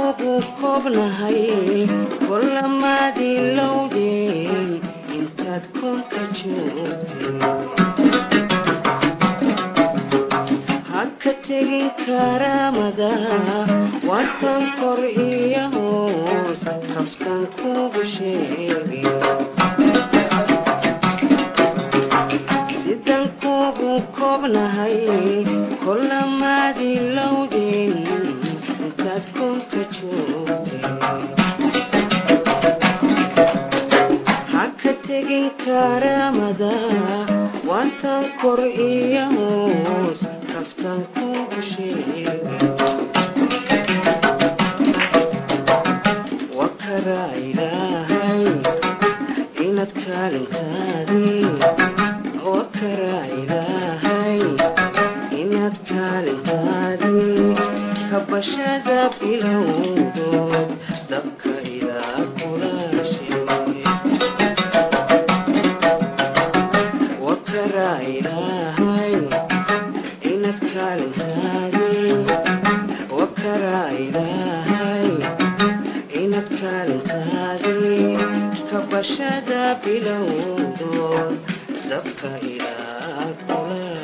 Kugu koobnahay kulamaadii lowdeen intaad koonka joogtay. Haka tegin karaamada, waatan kor iyo hoos kaftan kugu sheegay. Sidan kugu koobnahay kulamaadii lowdeen intaad koonka joogtay. Haka tegin karaamada, waatan kor iyo hoos kaftan kugu sheegay. Waa karaa Ilaahay inaad kaalintaadii, waa karaa Ilaahay inaad kaalintaadii kabashada bilowdo dabka ilaa kulaashay. Waa karaa Ilaahay inaad kaalintaadii, waa karaa Ilaahay inaad kaalintaadii kabashada bilowdo dabka ilaa kulaashay.